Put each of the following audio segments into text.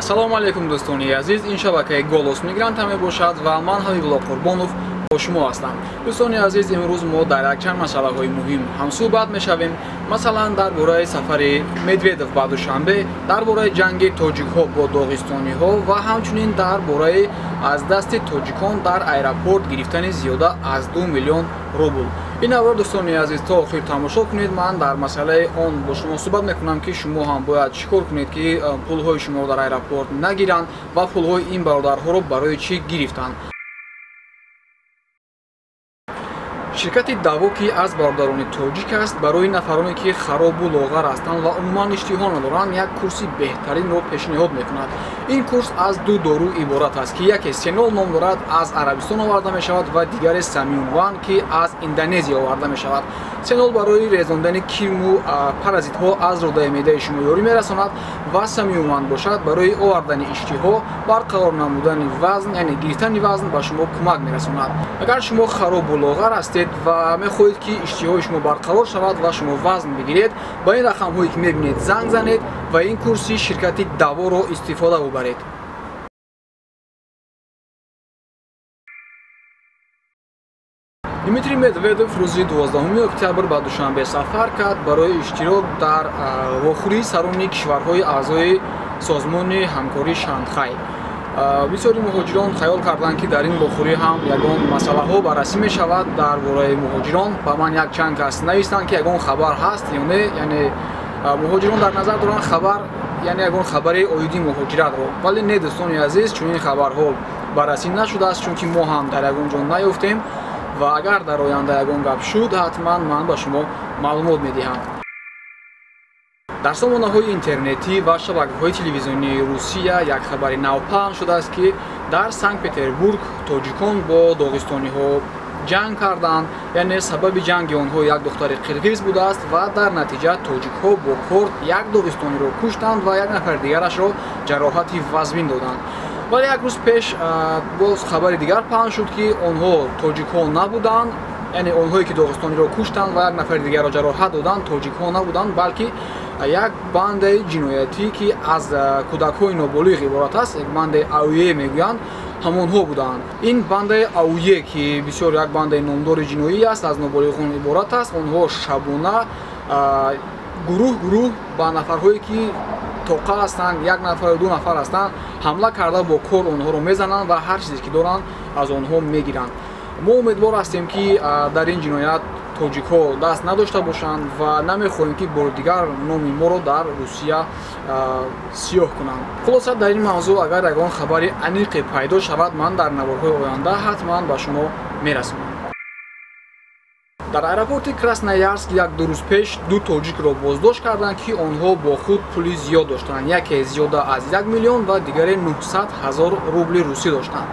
Ассалому алайкум дӯстони азиз, ин шабакаи Голос Мигранта мебошад ва ман Ҳабибулло Қурбонов бо шумо ҳастам. Дӯстони азиз, имрӯз мо дар якчанд масъалаҳои муҳим ҳамсӯҳбат мешавем. Масалан, дар бораи сафари Медведев ба Душанбе, дар бораи ҷанги тоҷикҳо бо доғистониҳо ва ҳамчунин дар бораи аз дасти тоҷикон дар аэропорт гирифтани зиёда аз 2 миллион рубл. Ин навор дӯстони азиз то охир тамошо кунед. Ман дар масъалаи он бо шумо суҳбат мекунам, ки шумо ҳам бояд чӣ кор кунед, ки пулҳои шуморо дар аэропорт нагиранд ва пулҳои ин бародарҳоро барои чӣ гирифтанд. Ширкати Даво, ки аз бародарони тоҷик аст, барои нафароне, ки харобу лоғар ҳастанд ва умуман иштиҳо надоранд, як курси беҳтаринро пешниҳод мекунад. Ин курс аз ду дору иборат аст, ки яке Сенол ном дорад, аз Арабистон оварда мешавад, ва дигаре Самюнван, ки аз Индонезия оварда мешавад. Сенол барои резондани кирму паразитҳо аз родаи меъдаи шумо ёрӣ мерасонад ва Самюнван бошад барои овардани иштиҳо, барқарор намудани вазн, яъне гирифтани вазн ба шумо кӯмак мерасонад. Агар шумо харобу лоғар ҳастед ва мехоҳед, ки иштиҳои шумо барқарор шавад ва шумо вазн бигиред, ба ин рақамҳое ки мебинед занг занед ва ин курси ширкати Даворо истифода бубаред. Дмитрий Медведев рӯзи 12 октябр ба Душанбе сафар кард барои иштирок дар вохӯрии сарони кишварҳои аъзои созмони ҳамкории Шанхай. Бисёри муҳоҷирон хаёл карданд, ки дар ин вохӯрӣ ҳам ягон масъалаҳо баррасӣ мешавад дар бораи муҳоҷирон. Ба ман якчанд кас навистанд, ки ягон хабар ҳаст ё не. Яъне муҳоҷирон дар назар доранд хабар, яъне ягон хабари оиди муҳоҷиратро. Вале не, дӯстони азиз, чунин хабарҳо баррасӣ нашудааст, чунки мо ҳам дар ягон ҷо наёфтем ва агар дар оянда ягон гап шуд, ҳатман ман ба шумо маълумот медиҳам. Дар сомонаҳои интернетӣ ва шабакаҳои телевизионии Русия як хабари нав паҳн шудааст, ки дар Санкт-Петербург тоҷикон бо доғистониҳо ҷанг карданд. Яъне сабаби ҷанги онҳо як духтари қирғиз будааст ва дар натиҷа тоҷикҳо бо корд як доғистониро куштанд ва як нафари дигарашро ҷароҳати вазмин доданд. Вале як рӯз пеш боз хабари дигар паҳн шуд, ки онҳо тоҷикҳо набуданд, яъне онҳое ки доғистониро куштанд ва як нафари дигарро ҷароҳат доданд тоҷикҳо набуданд, балки як бандаи ҷиноятӣ, ки аз кӯдакҳои ноболиғ иборат аст, як бандаи АУЕ мегӯянд, ҳамонҳо буданд. Ин бандаи АУЕ, ки бисёр як бандаи номдори ҷиноӣ аст, аз ноболиғон иборат аст, онҳо шабона гурӯҳ гурӯҳ ба нафарҳое ки тоқа ҳастанд, як нафар ё ду нафар ҳастанд, ҳамла карда бо кор онҳоро мезананд ва ҳар чизе ки доранд аз онҳо мегиранд. Мо умедвор ҳастем, ки дар ин ҷиноят тоҷикҳо даст надошта бошанд ва намехоҳем, ки бори дигар номи моро дар Русия сиёҳ кунанд. Хулоса, дар ин мавзӯъ агар ягон хабари аниқе пайдо шавад, ман дар наворҳои оянда ҳатман ба шумо мерасонам. Дар аэропорти Красноярск як-ду рӯз пеш ду тоҷикро боздошт карданд, ки онҳо бо худ пули зиёд доштанд. Яке зиёда аз 1 миллион ва дигаре 900 ҳазор рубли русӣ доштанд.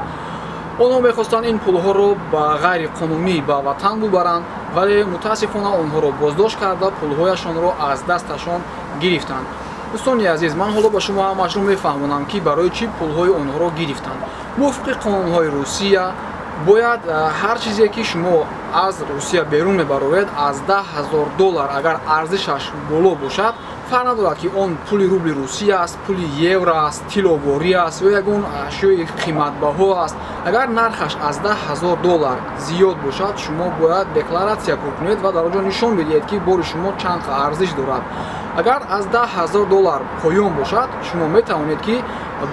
Онҳо мехостанд ин пулҳоро ба ғайриқонунӣ ба ватан бубаранд, вале мутаассифона онҳоро боздошт карда пулҳояшонро аз дасташон гирифтанд. Дӯстони азиз, ман ҳоло ба шумо ҳамашро мефаҳмонам, ки барои чӣ пулҳои онҳоро гирифтанд. Мувофиқи қонунҳои Русия бояд ҳар чизе ки шумо аз Русия берун мебароед, аз 10 ҳазор доллар агар арзишаш боло бошад, фарқ надорад, ки он пули рубли Русия аст, пули евро аст, тилловорӣ аст ё ягон ашёи қиматбаҳо аст. Агар нархаш аз 10 ҳазор доллар зиёд бошад, шумо бояд декларатсия пур кунед ва дар он ҷо нишон бидиҳед, ки бори шумо чанд арзиш дорад. Агар аз 10 ҳазор доллар поён бошад, шумо метавонед, ки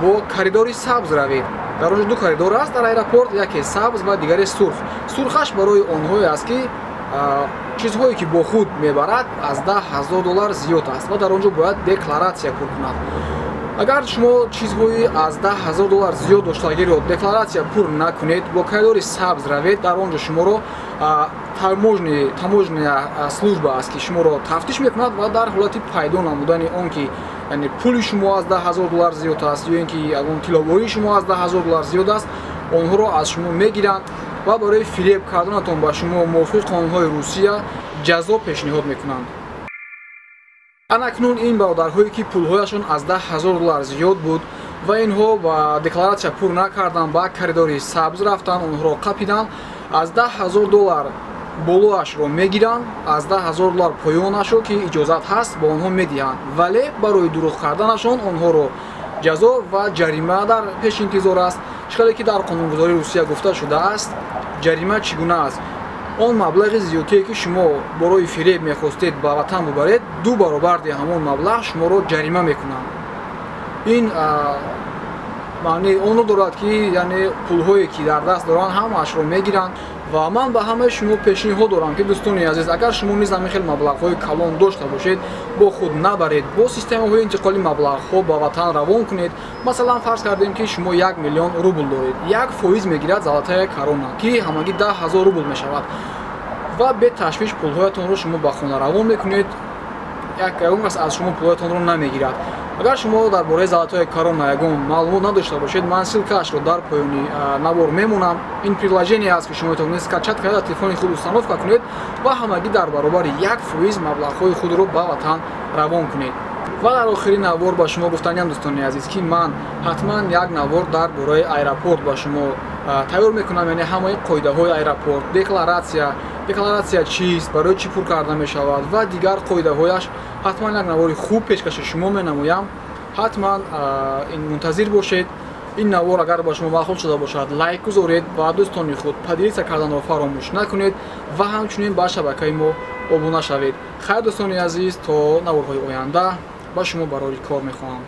бо коридори сабз равед. Дар он ҷо ду коридор аст дар аэропорт, яке сабз ва дигаре сурх. Сурхаш барои онҳое аст, ки чизҳое ки бо худ мебарад аз 10 ҳазор доллар зиёд аст ва дар он ҷо бояд декларатсия пур кунад. Агар шумо чизҳои аз 10 ҳазор доллар зиёд доштагиро декларатсия пур накунед, бо коридори сабз равед, дар он ҷо шуморо таможня служба аст, ки шуморо тафтиш мекунад ва дар ҳолати пайдо намудани он ки яъне пули шумо аз 10 ҳазор доллар зиёд аст ё ин ки ягон тилловории шумо аз 10 ҳазор доллар зиёд аст, онҳоро аз шумо мегиранд ва барои фиреб карданатон ба шумо мувофиқи қонунҳои Русия ҷазо пешниҳод мекунанд. Анакнун ин бародарҳое ки пулҳояшон аз 10 ҳазор доллар зиёд буд ва инҳо ба декларатсия пур накарданд, ба коридори сабз рафтанд, онҳоро қапиданд, аз 10 ҳазор доллар болоашро мегиранд, аз 10 ҳазор доллар поёнашро, ки иҷозат ҳаст, ба онҳо медиҳанд. Вале барои дурӯғ карданашон онҳоро ҷазо ва ҷарима дар пеш интизор аст. Чӣ хеле ки дар қонунгузории Русия гуфта шудааст, ҷарима чӣ гуна аст? Он маблағи зиёдтие ки шумо барои фиреб мехостед ба ватан бубаред, 2 баробарди ҳамон маблағ шуморо ҷарима мекунанд. Ин маънии онро дорад, ки яъне пулҳое ки дар даст доранд, ҳамаашро мегиранд. Ва ман ба ҳамаи шумо пешниҳод дорам, ки дӯстони азиз, агар шумо низ ҳамин хел маблағҳои калон дошта бошед, бо худ набаред, бо системаҳои интиқоли маблағҳо ба ватан равон кунед. Масалан, фарз кардем, ки шумо 1 миллион рубл доред, 1% мегирад Золотая Корона, ки ҳамагӣ 10 000 рубл мешавад, ва беташвиш пулҳоятонро шумо ба хона равон мекунед, ягон кас аз шумо пулҳоятонро намегирад. Агар шумо дар бораи Золотая Корона ягон маълумот надошта бошед, ман ссылка ашро дар поёни навор мемонам. Ин приложение аст, ки шумо метавонед скачать карда, дар телефони худ установка кунед ва ҳамагӣ дар баробари 1% маблағҳои худро ба ватан равон кунед. Ва дар охири навор ба шумо гуфтаниям, дӯстони азиз, ки ман ҳатман як навор дар бораи аэропорт ба шумо тайёр мекунам, яъне ҳамаи қоидаҳои аэропорт, декларатсия, декларатсия чист, барои чӣ пур карда мешавад ва дигар қоидаҳояш. Ҳатман як навори хуб пешкаши шумо менамоям, ҳатман ин мунтазир бошед. Ин навор агар ба шумо маъқул шуда бошад, лайк гузоред ва дӯстони худ поделиться карданро фаромӯш накунед ва ҳамчунин ба шабакаи мо обуна шавед. Хайр, дӯстони азиз, то наворҳои оянда ба шумо барори кор мехоҳам.